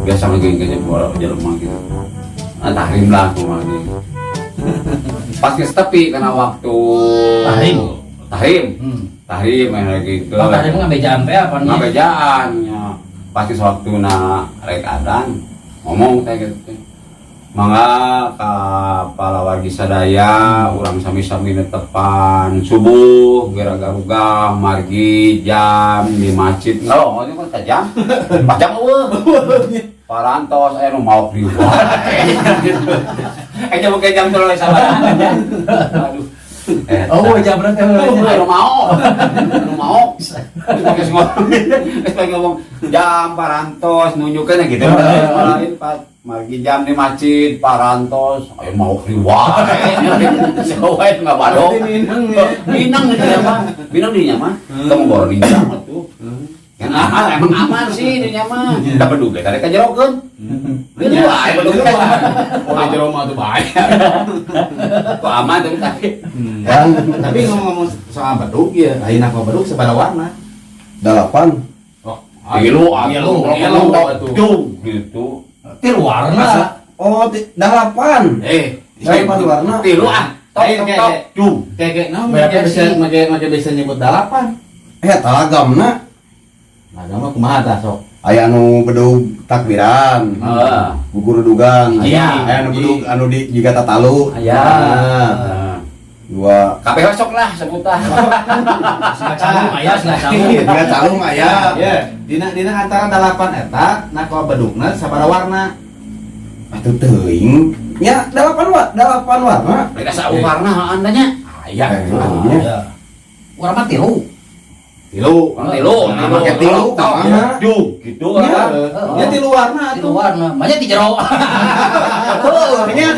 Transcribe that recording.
Biasa ngageng bola jelema gitu. Nah, tahrim lah kumaha gitu. Pas geus tepi kana waktu Tahrim. Tahrim. Tahrim yang lagi ke. Oh, tahrim ngabejaan teh apa nih? Ngabejaan ya. Pasti waktu na rek adan ngomong teh gitu teh. Mangga ka palawargi sadaya, urang sami-sami netepan subuh gera garugah margi jam di masjid. Ngalong itu kan jam pas jam euweuh parantos aya nu maok di wae eh jam ke jam tuluy sabaraha. Aduh. Eh, Oh, jam berapa? anu mau, anu mau. Terus ngomong, terus ngomong jam parantos nunjukkan gitu. Lain pas margi jam di masjid parantos, ayo mau keluar. Siapa nggak badok. Minang ya. Minang gitu ya mah, minang dinya mah. Kamu bawa dinya mah tuh. Yang aman, emang aman sih dinya mah. Dapat duit tadi kajerokeun. Di luar, bedug. Oh, di jero mah tuh bahaya. Kok aman tapi tapi Tapi ngomong-ngomong soal bedug ya, lain apa bedug sabaraha warna? Dalapan. Oh, tilu, tilu, tilu, tilu, tilu, gitu. Tilu warna. Oh, dalapan. Eh, Dalapan warna. Tilu ah. Tok Eh, tok kayak- tok. Dung. Kayak kayak no, Beda make bisa versi. Make make bisa nyebut dalapan. Eh, talagamna. Nah, mah kumaha tah sok? Aya anu bedug takbiran. Heeh. Gugurudugan. Iya. Aya anu bedug anu di jiga tatalu. Aya. Nah, dua. Kabeh sok lah sebutan. Singa calung aya, singa calung. Jiga calung aya. Ya, dina dina antara dalapan eta nah kalau bedugna sabaraha warna? Atuh teuing. Nya dalapan warna. Mereka sau warna andanya. Aya. Eh, nya. Ya. Urang mah tilu. Tilu. Tilu, Nah, make tilu tok, kumaha? dung gitu Ya, kan. ya tilu warna Tilu tuh. warna. Banyak di jero. Heuh, nya.